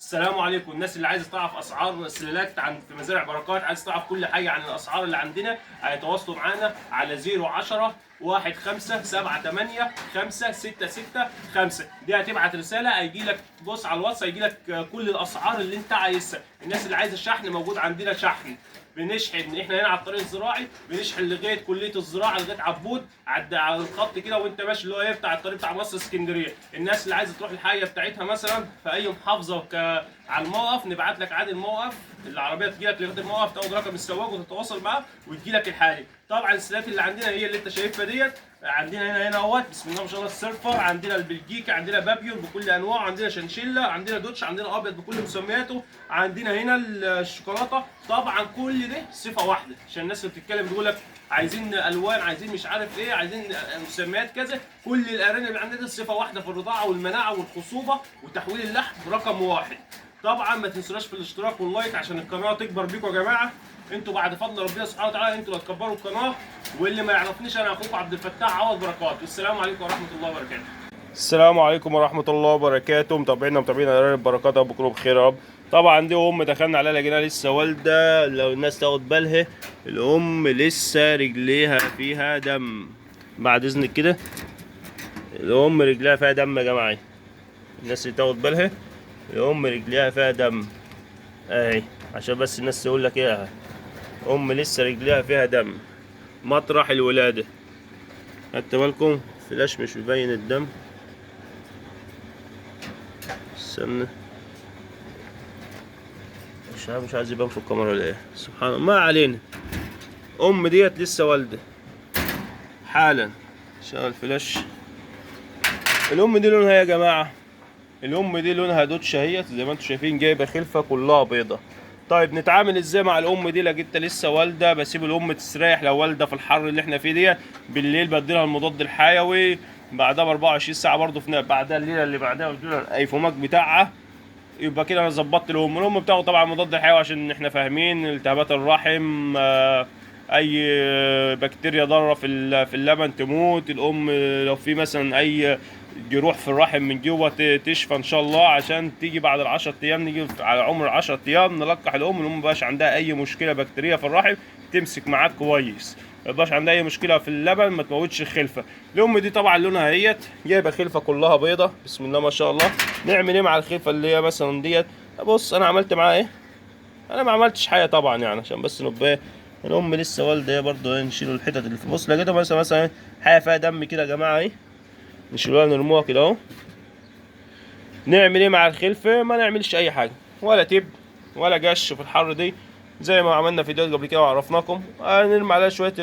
السلام عليكم. الناس اللي عايزه تعرف اسعار السلالات عن في مزارع بركات، عايز تعرف كل حاجة عن الاسعار اللي عندنا، هيتواصلوا معانا على 010 15 7 8 5 6 6 5. دي هتبعت رسالة هيجي لك، بص على الواتس هيجي لك كل الاسعار اللي انت عايزها. الناس اللي عايزه شحن موجود عندنا شحن، بنشحن احنا هنا على الطريق الزراعي، بنشحن لغاية كليه الزراعة لغاية عبود على الخط كده وانت ماشي اللي هو ايه بتاع الطريق بتاع مصر اسكندرية. الناس اللي عايزه تروح الحاجة بتاعتها مثلا في اي محافظة على الموقف، نبعت لك عادي الموقف، العربية تجي لك لغاية الموقف، تاخد رقم السواق وتتواصل معاه وتجي لك الحاجة. طبعا السلالات اللي عندنا هي اللي انت شايفها ديت، عندنا هنا اهوت بسم الله ما شاء الله السيرفر، عندنا البلجيكا، عندنا بابيون بكل انواعه، عندنا شانشيلا، عندنا دوتش، عندنا ابيض بكل مسمياته، عندنا هنا الشوكولاتة. طبعا كل ده صفة واحدة عشان الناس اللي بتتكلم بتقول لك عايزين الوان، عايزين مش عارف ايه، عايزين مسميات كذا. كل الارانب اللي عندنا صفة واحدة في الرضاعة والمناعة والخصوبة وتحويل اللحم رقم واحد. طبعا ما تنسوناش في الاشتراك وال like عشان القناة تكبر بيكم يا جماعة. انتوا بعد فضل ربنا سبحانه وتعالى انتوا اللي هتكبروا القناة. واللي ما يعرفنيش انا اخوكم عبد الفتاح عوض بركات، والسلام عليكم ورحمة الله وبركاته. السلام عليكم ورحمة الله وبركاته. متابعينا متابعين ارانب بركات، ابو كلكم بخير يا رب. طبعا دي ام دخلنا عليها لقيناها لسه والده، لو الناس تاخد بالها الام لسه رجليها فيها دم، بعد اذنك كده الام رجليها فيها دم يا جماعة، الناس اللي تاخد بالها الام رجليها فيها دم اهي، عشان بس الناس تقول لك ايه، اهي ام لسه رجليها فيها دم مطرح الولادة. خدت بالكم؟ فلاش مش مبين الدم، استنى مش عارف، مش عايز يبان في الكاميرا ولا ايه، سبحان الله. ما علينا، ام ديت لسه والده حالا. شغل فلاش. الام دي لونها يا جماعة، الام دي لونها دوتش اهيت زي ما انتم شايفين، جايبه خلفه كلها بيضة. طيب نتعامل ازاي مع الام دي؟ لو انت لسه والده بسيب الام تستريح، لو والده في الحر اللي احنا فيه ديت بالليل بديلها المضاد الحيوي، بعدها ب 24 ساعة برضه في بعدها الليلة اللي بعدها بديلها الايفوماك بتاعها، يبقى كده انا ظبطت الام. الام بتاخد طبعا مضاد الحيوي عشان احنا فاهمين التهابات الرحم، اي بكتيريا ضارة في اللبن تموت الام، لو في مثلا اي جروح في الرحم من جوه تشفى ان شاء الله، عشان تيجي بعد ال10 ايام، نيجي على عمر 10 ايام نلقح الام، الام مبقاش عندها اي مشكلة بكتيريه في الرحم، تمسك معاك كويس، ما يبقاش عندها اي مشكلة في اللبن، ما تموتش الخلفة. الام دي طبعا لونها اهيت، جايبه خلفه كلها بيضة بسم الله ما شاء الله. نعمل ايه مع الخلفة اللي هي مثلا ديت؟ بص انا عملت معاها ايه؟ انا ما عملتش حاجة طبعا يعني، عشان بس نبقى الام لسه والده برضه، نشيل الحتت اللي في. بص لقيتها مثلا حاجة فيها دم كده يا جماعة اهي، نشيلوها نرموها كده اهو. نعمل ايه مع الخلفة؟ ما نعملش اي حاجة، ولا تب ولا قش في الحر دي زي ما عملنا فيديوهات قبل كده وعرفناكم. نرمي عليها شوية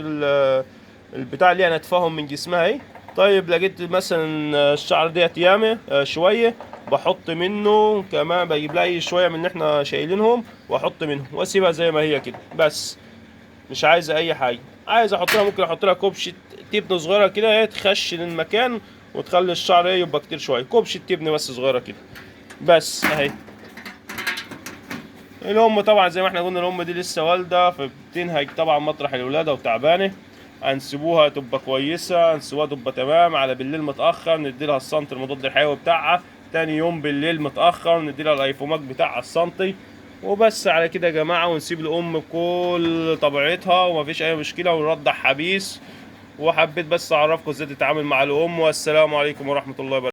البتاع اللي هنتفهم من جسمها اهي. طيب لقيت مثلا الشعر ديت ياما شوية، بحط منه كمان، بجيب لها اي شوية من اللي احنا شايلينهم واحط منهم واسيبها زي ما هي كده، بس مش عايزه اي حاجة. عايز احط لها، ممكن احط لها كوبشه تبن صغيرة كده ايه، تخشن المكان وتخلي الشعر ايه يبقى كتير شوية، كوبشه تبن بس صغيرة كده بس اهي. الام طبعا زي ما احنا قلنا الام دي لسه والده، فبتنهج طبعا مطرح الولادة وتعبانه، هنسيبوها تبقى كويسة، هنسيبوها تبقى تمام. على بالليل متاخر ندي لها السنتي المضاد الحيوي بتاعها، تاني يوم بالليل متاخر ندي لها الايفوماك بتاعها السنتي، وبس على كده يا جماعة. ونسيب الام بكل طبيعتها ومفيش اي مشكلة، ونرضع حبيس. وحبيت بس اعرفكم ازاي تتعامل مع الام، والسلام عليكم ورحمة الله وبركاته.